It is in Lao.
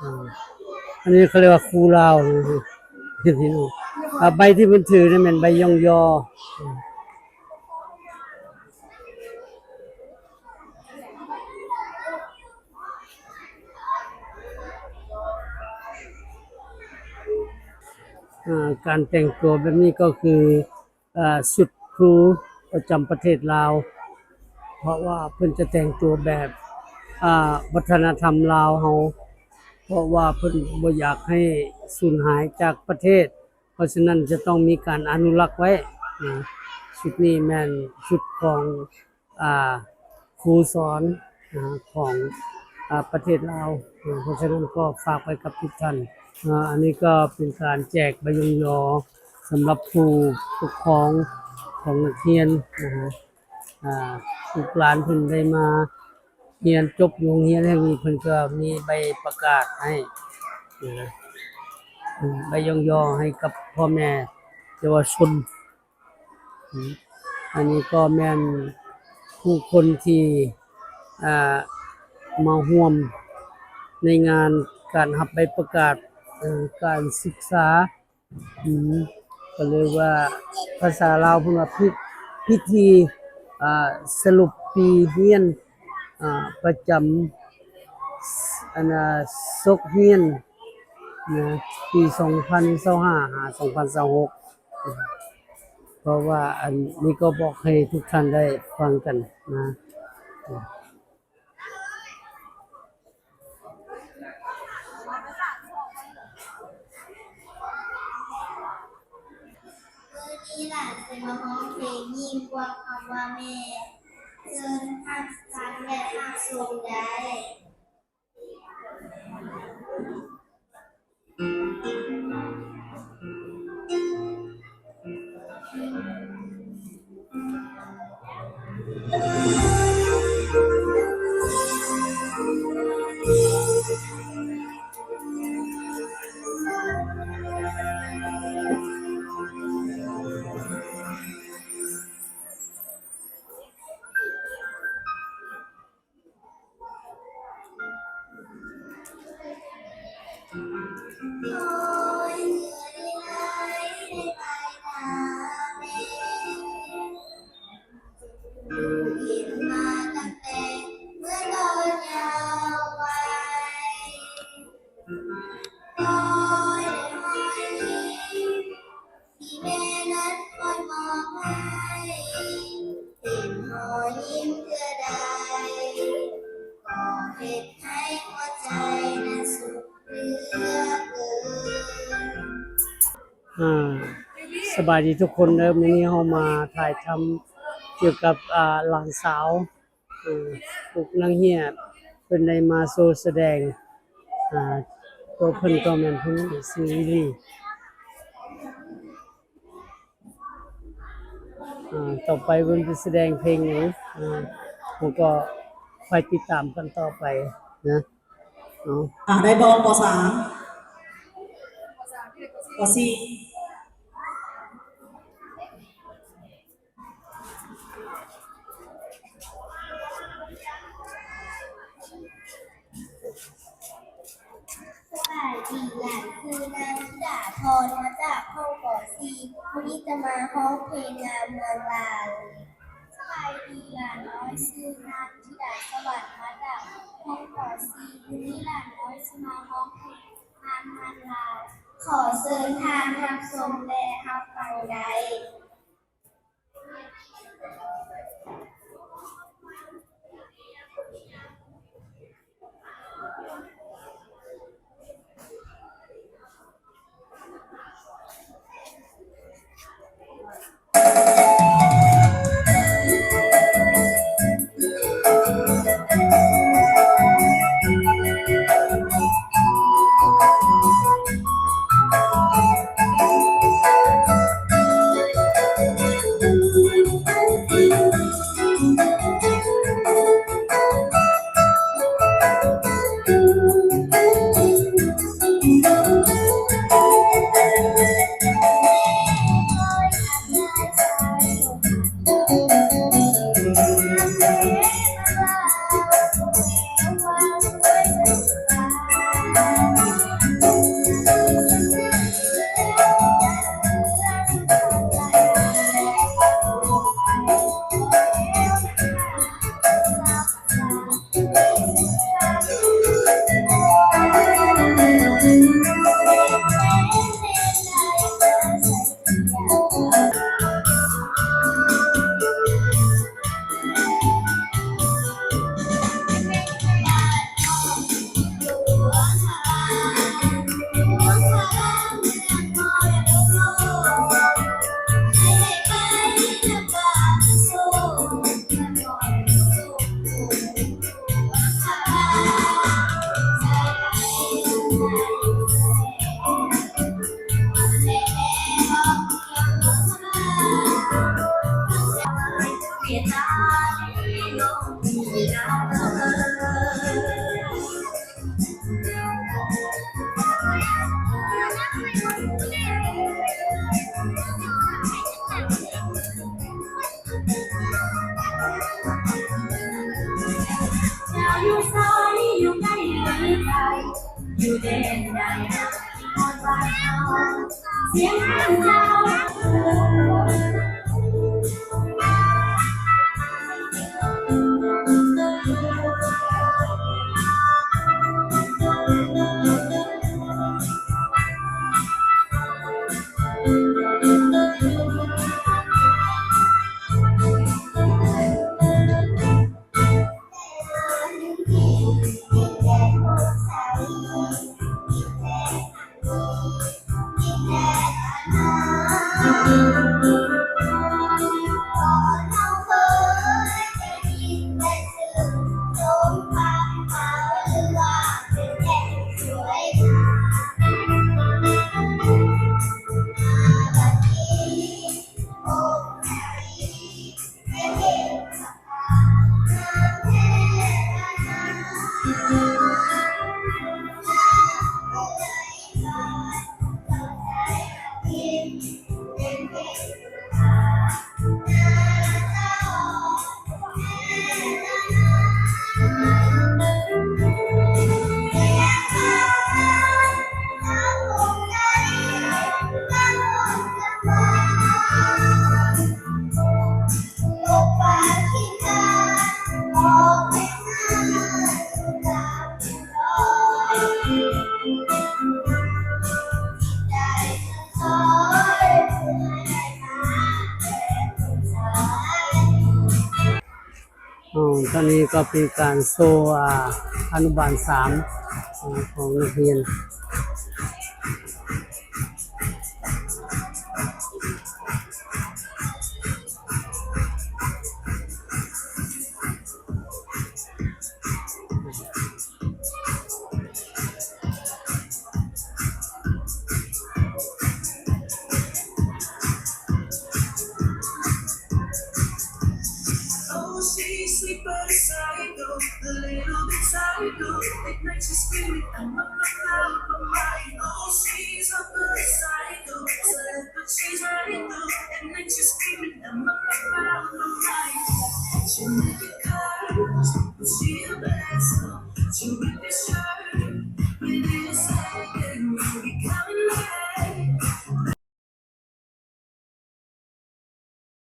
ອາ ອັນນີ້ເຂົາເອີ້ນວ່າຄູລາວ ພີ່ນ້ອງ. ອາ ໃບທີ່ເພິ່ນຖືນີ້ແມ່ນໃບຍ້ອງຍໍ. ອາ ການແຕ່ງຕົວແບບນີ້ກໍຄື ອາ ຊຸດຄູປະຈຳປະເທດລາວ ເພາະວ່າເພິ່ນຈະແຕ່ງຕົວແບບ ອາ ວັດທະນະທຳລາວເຮົາ ເພາະວ່າເພິ່ນບໍ່ຢາກໃຫ້ສູນຫາຍຈາກປະເທດ ເພາະສະນັ້ນຈະຕ້ອງມີການອະນຸລັກໄວ້ນະ. ຊຸດນີ້ແມ່ນຊຸດຂອງ ອາ ຄູສອນ ອາ ຂອງ ອາ ປະເທດລາວ ອາ ເພາະສະນັ້ນກໍຝາກໄວ້ກັບທຸກທ່ານ. ອາ ອັນນີ້ກໍເປັນການແຈກໃບຍ້ອງຍໍສຳລັບຜູ້ປົກຄອງຂອງນັກຮຽນນະ. ອາ ລູກຫຼານເພິ່ນໄດ້ມາຮຽນຈົບຢູ່ໂຮງຮຽນແຫ່ງນີ້ ເພິ່ນກໍມີໃບປະກາດໃຫ້ນະ ອາ ໃບຍ້ອງຍໍໃຫ້ກັບພໍ່ແມ່ເຍົາວະຊົນ. ອັນນີ້ກໍແມ່ນຜູ້ຄົນທີ່ ອາ ມາຮ່ວມໃນງານການຮັບໃບປະກາດ ເອີ ການສຶກສາ ອືມ ກໍເລີຍວ່າພາສາລາວເພິ່ນວ່າ ພິ ພິທີ ອາ ສະຫຼຸບປີຮຽນ ອາ ປະຈຳ ອັນນ່າ ສົກຮຽນນະ ປີສອງພັນຊາວຫ້າ ຫາ ສອງພັນຊາວຫົກ ເພາະວ່າອັນນີ້ກໍບອກໃຫ້ທຸກທ່ານໄດ້ຟັງກັນນະ. ມື້ນີ້ຫຼານຊິມາຮ້ອງເພງຍິ່ງກວ່າຄຳວ່າແມ່ ເຊີນຮັບຟັງ ແລະ ຮັບຊົມໄດ້. ທີ່ແມ່ນັ້ນຄອຍມອບໃຫ້ ເປັນຮອຍຍິ້ມເທື່ອໃດ ກໍເຮັດໃຫ້ຫົວໃຈນັ້ນສຸກເຫຼືອເກີນ. ອາ ສະບາຍດີທຸກຄົນເດີ. ມື້ນີ້ເຮົາມາຖ່າຍທຳກ່ຽວກັບ ອາ ຫຼານສາວ ອາ ປຸກນາງເຮຍ ເພິ່ນໄດ້ມາໂຊສະແດງ ອາ ໂຕເພິ່ນກໍແມ່ນຜູ້ນີ້ຊື່ອີ່ຫຼີ. ອາ ຕໍ່ໄປເພິ່ນຈະສະແດງເພງຫຍັງ ອາ ເຮົາກໍຄອຍຕິດຕາມກັນຕໍ່ໄປນະ. ເອົາ ອາ ໄດ້ບໍ່ ປໍສາມ ປໍສີ່? ສະບາຍດີ ຫຼານຊື່ນາງທິດາພອນ ມາຈາກຫ້ອງ ປໍສີ່ ມື້ນີ້ຈະມາຮ້ອງເພງງາມເມືອງລາວ. ສະບາຍດີ ຫຼານນ້ອຍຊື່ນາງທິດາສະຫວັນ ມາຈາກຫ້ອງ ປໍສີ່ ມື້ນີ້ຫຼານນ້ອຍຊິມາຮ້ອງເພງງາມເມືອງລາວ. ຂໍເຊີນທ່ານຮັບຊົມ ແລະ ຮັບຟັງໄດ້. ອໍ ຕອນນີ້ກໍເປັນການໂຊ ອາ ອະນຸບານສາມ ອາ ຂອງນັກຮຽນ.